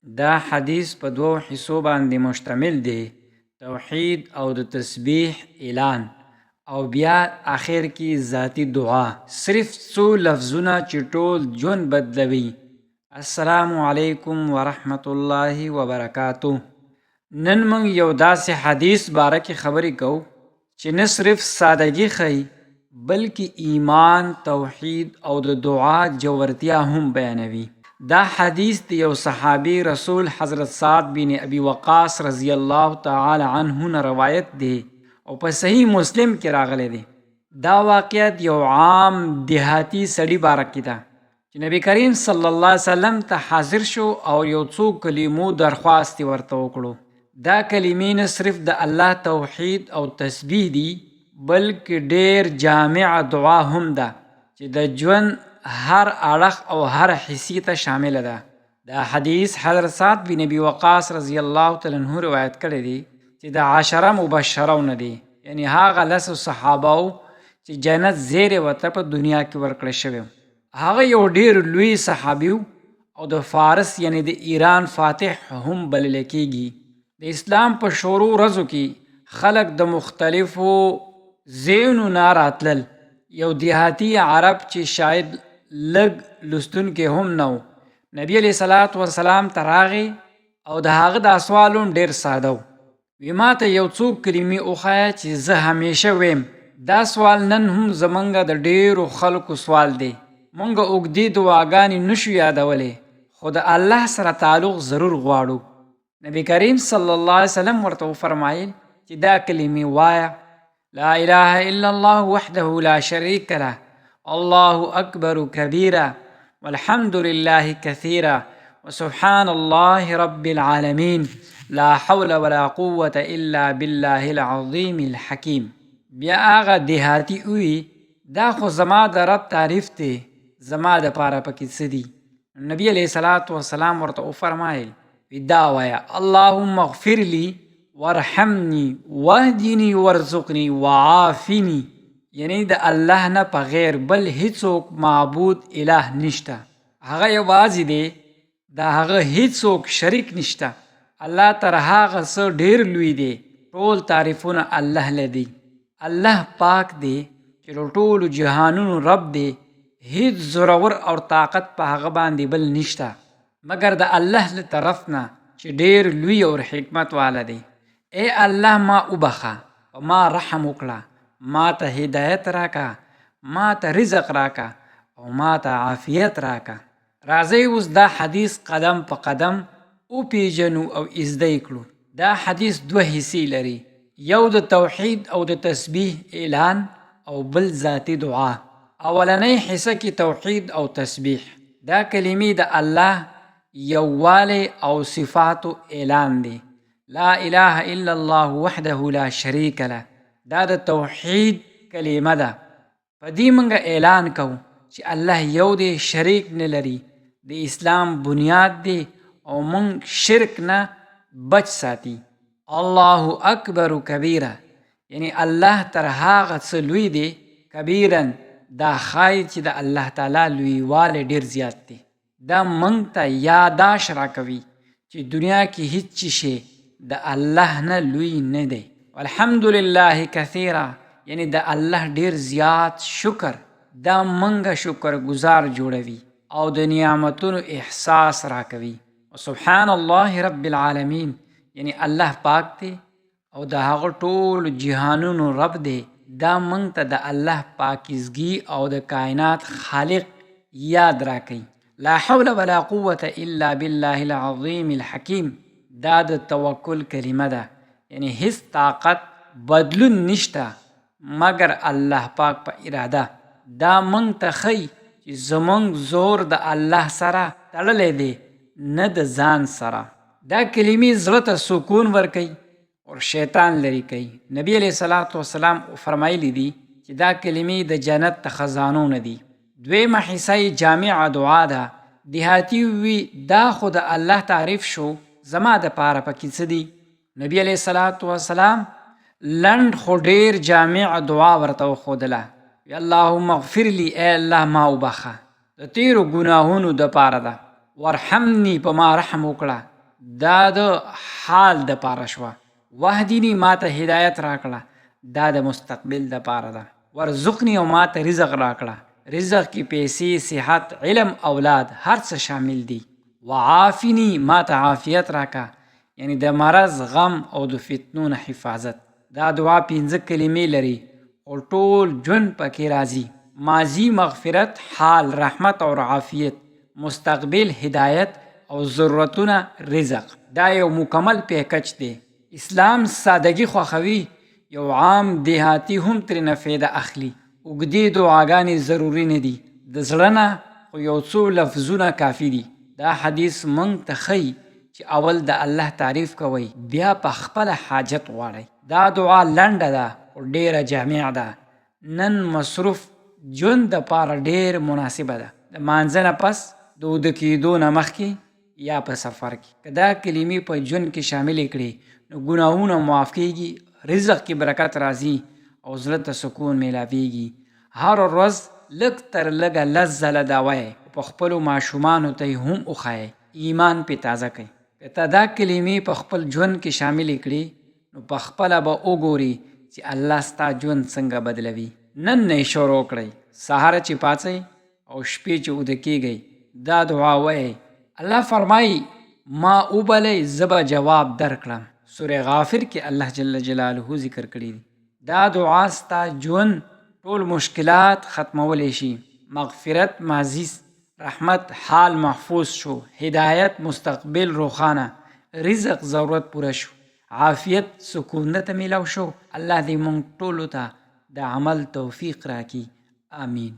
دا حدیث په دوو حصو باندې مشتمل دی، توحید او د تسبیح اعلان، او بیا اخر کې ذاتی دعا. صرف څو لفظونه چې ټول ژوند بدلوي. السلام علیکم ورحمت الله وبرکاته. نن موږ یو داسې حدیث باره کې خبرې کوو چې نه صرف سادګي ښیي، بلکې ایمان، توحید او د دعا ژورتیا هم بیانوي. دا حدیث د یو صحابي رسول حضرت سعد بن ابي وقاص رضی الله تعالی عنه نه روایت دی او په صحیح مسلم کې راغلی دی. دا واقعه د یو عام دیهاتي سړي باره کې ده چې نبی کریم صلی الله علیه وسلم ته حاضر شو او یو څو کلمو درخواست یې ورته وکړو. دا کلمې نه صرف د الله توحید او تسبیح دي، بلکې ډېر جامع دعا هم ده چې د ژوند هر اړخ او هر حصې ته شامله ده. دا حدیث حضرت سعد بن ابي وقاص رضی الله تعالی عنه روایت کړی دی چې د عشره مبشرو نه دی، یعنی هغه لسو صحابه چې جنت زیری ورته په دنیا کې ورکړی شوی. هغه یو ډیر لوی صحابي او د فارس یعنی د ایران فاتح هم بلل کیږي. د اسلام په شروع ورځو کې خلک د مختلفو ځایونو نه راتلل. یو دیهاتي عرب چې شاید لږ لوستونکی هم نه و، نبی علیه الصلاة والسلام ته راغی او د هغه دا سوال هم ډیر ساده و، وی ماته یو څو کلمې وښایه چې زه همیشه ویم. دا سوال نن هم زمونږ د ډیرو خلکو سوال دی. مونږ اوږدې دعاګانې نشو یادولی، خو د الله سره تعلق ضرور غواړو. نبی کریم صلی الله علیه وسلم ورته وفرمایل چې دا کلمې وایه: لا اله الا الله وحده لا شریک له، الله اکبر کبیرا، والحمد لله کثیرا، وسبحان الله رب العالمین، لا حول ولا قوة الا بالله العظیم الحکیم. بیا هغه دیهاتي ووی، دا خو زما د رب تعریف دی، زما دپاره پکې څه دي؟ نبی علیه الصلاة والسلام ورته وفرمایل، دا وایه: اللهم اغفر لي وارحمني واهدني وارزقني وعافني. یعنی د الله نه په غیر بل هیڅوک معبود اله نشته، هغه یوازې دی، د هغه هیڅوک شریک نشته. الله تر هغه څه ډیر لوی دی، ټول تعریفونه الله له دي. الله پاک دی چې د ټولو جهانونو رب دی، هیڅ زورور او طاقت په هغه باندې بل نشته مګر د الله له طرف نه چې ډیر لوی او حکمت والا دی. ای الله، ما وبخښه، په ما رحم وکړه، ما ته هدایت راکه، ما ته رزق راکه او ما ته عافیت راکه. راځئ اوس دا حدیث قدم په قدم وپیژنو او زده یې کړو. دا حدیث دوه حصې لري، یو د توحید او د تسبیح اعلان او بل ذاتي دعا. اولنۍ حصه کې توحید او تسبیح، دا کلمې د الله یووالی او صفاتو اعلان دی. لا اله الا الله وحده لا شریک له، دا د توحید کلمه ده. په دې موږ اعلان کوو چې الله یو دی، شریک نه لري، د اسلام بنیاد دی او موږ شرک نه بچ ساتي. الله اکبر کبیره، یعنی الله تر هغه څه لوی دی. کبیرا دا ښایي چې د الله تعالی لویوالی ډیر زیات دی. دا موږ ته یاداش راکوي چې دنیا کې هیڅ شی د الله نه لوی نه دی. والحمد لله کثیرا، یعنی د الله ډیر زیات شکر، دا موږ شکر ګزار جوړوي او د نعمتونو احساس راکوي. وسبحان الله رب العالمین، یعنی الله پاک دی او د هغه ټولو جهانونو رب دی. دا موږ ته د الله پاکیزګي او د کائنات خالق یاد راکوي. لا حول ولا قوة الا بالله العظیم الحکیم، دا د توکل کلمه ده، یعنی هیڅ طاقت بدلون نشته مګر الله پاک په اراده. دا موږ ته ښیي چې زموږ زور د الله سره تړلی دی، نه د ځان سره. دا کلمې زړه ته سکون ورکوي او شیطان لرې کوي. نبی علیه الصلاة والسلام فرمایلی دي چې دا کلمې د جنت د خزانو نه دي. دویمه حصه یې جامعه دعا ده. دیهاتي ووی، دا خو د الله تعریف شو، زما دپاره پکې څه دي؟ نبی علیه الصلاة والسلام لنډ خو ډیر جامع دعا ورته وښودله، وی اللهم اغفر لي، ای الله ما وبخښه د تیرو ګناهونو دپاره ده، وارحمني، په ما رحم وکړه، دا د حال د پاره شوه. واهدني ماته هدایت راکړه، دا د مستقبل د پاره ده. وارزقني او ماته رزق راکړه، رزق کې پیسې، صحت، علم، اولاد هر څه شامل دي. وعافني ماته عافیت راکړه، یعنی د مرض، غم او د فتنو نه حفاظت. دا دعا 5 کلمې لري خو ټول ژوند پکې راځي. ماضي مغفرت، حال رحمت او عافیت، مستقبل هدایت او ضرورتونه رزق. دا یو مکمل پیکج دی. اسلام سادګي خوښوي، یو عام دیهاتي هم ترېنه فایده اخلي. اوږدې دعاګانې ضروري نه دي، د زړه نه خو یو څو لفظونه کافي دي. دا حدیث موږ ته ښیي چې اول د الله تعریف کوئ، بیا په خپله حاجت غواړئ. دا دعا لنډه ده خو ډېره جامع ده. نن مصروف ژوند دپاره ډېر مناسبه ده. د مانځه نه پس، د اوده کېدو نه مخکې یا په سفر کې. که دا کلمې په ژوند کې شاملې کړې نو ګناهونه معاف کېږي، رزق کې برکت راځي او زړه ته سکون میلاویږي. هره ورځ لږ تر لږه 10 ځله دا وایئ، په خپلو ماشومانو ته یې هم وښایئ، ایمان پې تازه کړئ. که ته دا کلمې په خپل ژوند کې شاملې کړې نو په خپله به وګورې چې الله ستا ژوند څنګه بدلوي. نن نه یې شروع کړئ، سهار چې پاڅئ او شپې چې اوده کېږئ دا دعا وایئ. الله فرمایي ما وبلئ زه به جواب درکړم. سورة غافر کې الله جل جلاله ذکر کړی دی. دا دعا ستا ژوند ټول مشکلات ختمولی شي. مغفرت ماضي، رحمت حال محفوظ شو، هدایت مستقبل روښانه، رزق ضرورت پوره شو، عافیت سکون ته میلاو شو. الله دې موږ ټولو ته د عمل توفیق راکړي. آمین.